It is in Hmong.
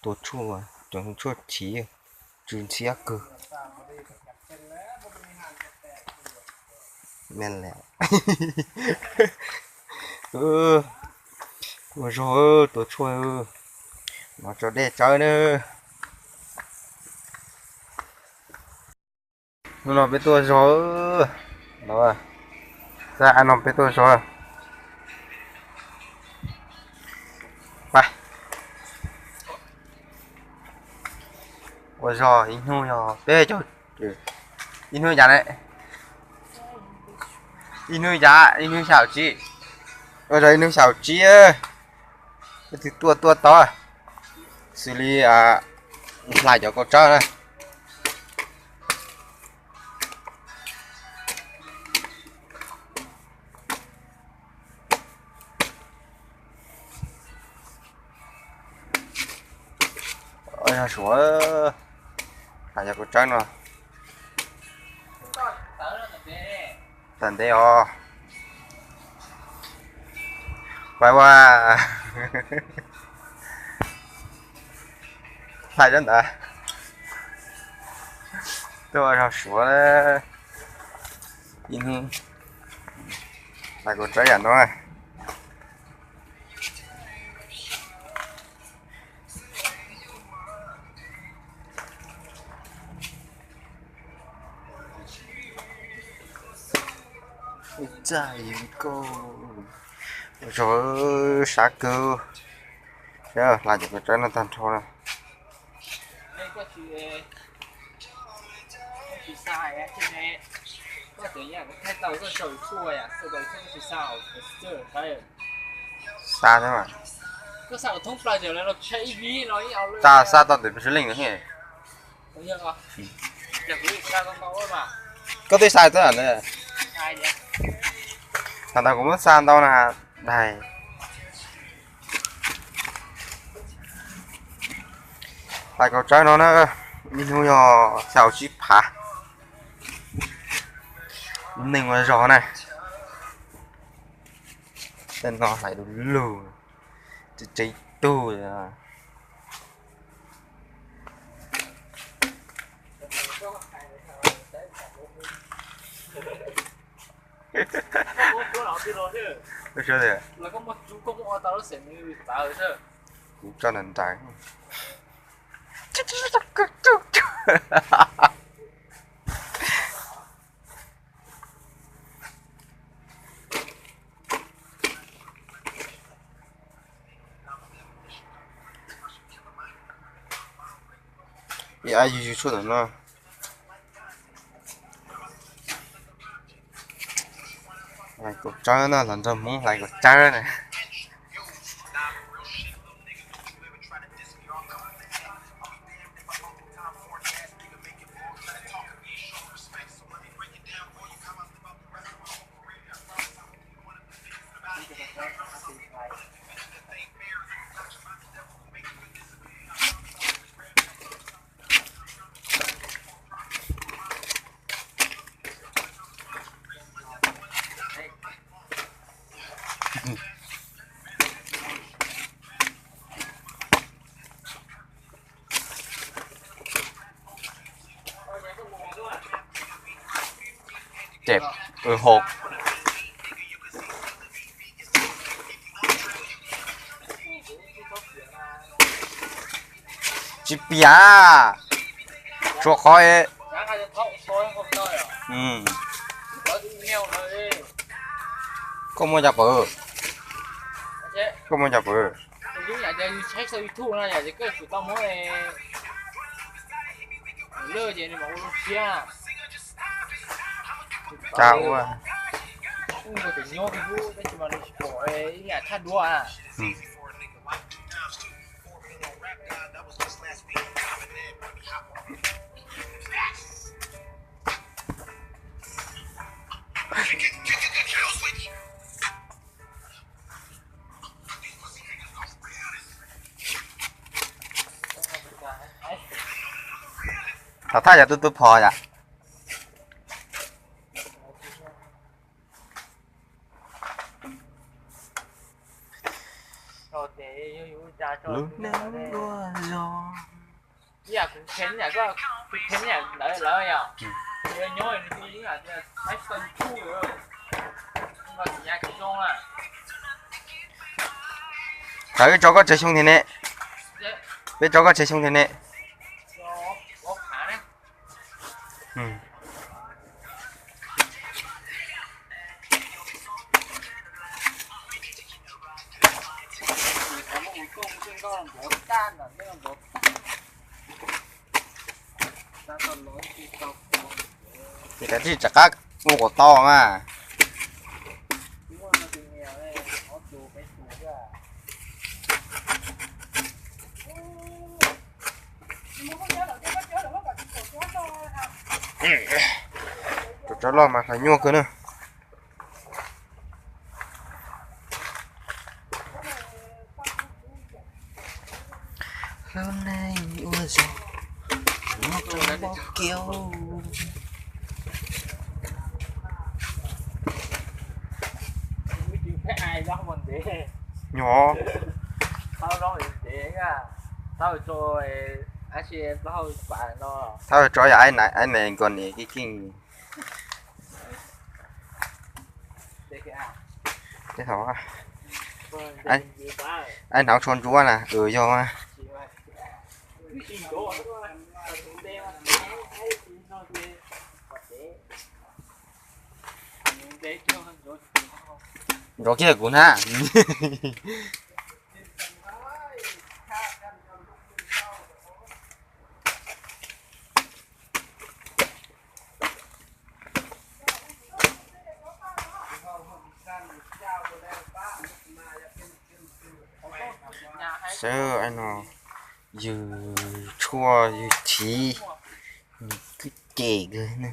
tua tshuaj, cov tshuaj chiv, tsw ntxhiab kawg. Me le, ua zog tua tshuaj no tso dej tsawb na. Hnub no peb tuaj zog, no, xab no peb tuaj zog. Pa, ua zog ib hnub yog peb caug, ib hnub cas ne, ib hnub cas ib hnub xya caum tsib, ua zog ib hnub xya caum tsib. Leej twg tuaj tuaj tau, xws li hlais cov kaus tsawb na. Ua zog suav, hlais cov kaus tsawb no. Tawm ntev os. Pab ua, hlais rau ntawd, tuaj ua zog suav ib hnub, hlais kaus tsawb yam no. Ua txaj nkauj, ua zog sab kawg. Hlais cov kaus tsawb no tag nrho na. Xa thiab mas. Xa, xa tau tus pes leej no. Koj twb xa tau na. Thaum ntawd kuv muab xa ntau na. Dais, hlais kaus tsawb no na, ib hnub yog xya caum tsib phav. Neeg ua zog na. Tej no hlais du lug, tsev tsev tug. Kuv tso nram nraim. Ib ab yug yug tshuaj ntawm no. Hlais kaus tsawb no, los nrog Hmoob hlais kaus tsawb na. Ces, hauv, tsis piam, tshuav qhov. Koj muaj cov pawg? Koj muaj cov pawg? Cas ua Thaum thaj yog tus tus phom yom. Lub neej Ua zog. Thaum peb tso koj tsawg xyoo tiag ne? Peb tso koj tsawg xyoo tiag ne? Ces kav tsij rov qab ua kom tau mas. Cov tsob loj mas hlais nyuaj kawg na. Lub neej ua zog, muab rau mob kiaub. Nyuaj. Thab tso yog ai na nkaus niam keej keej. Ai hnav tsho ntsuab na, yog. Nrov kiag kuv na. Saib no, yug tshuaj yug chiv, nws kwj cem kawg ne.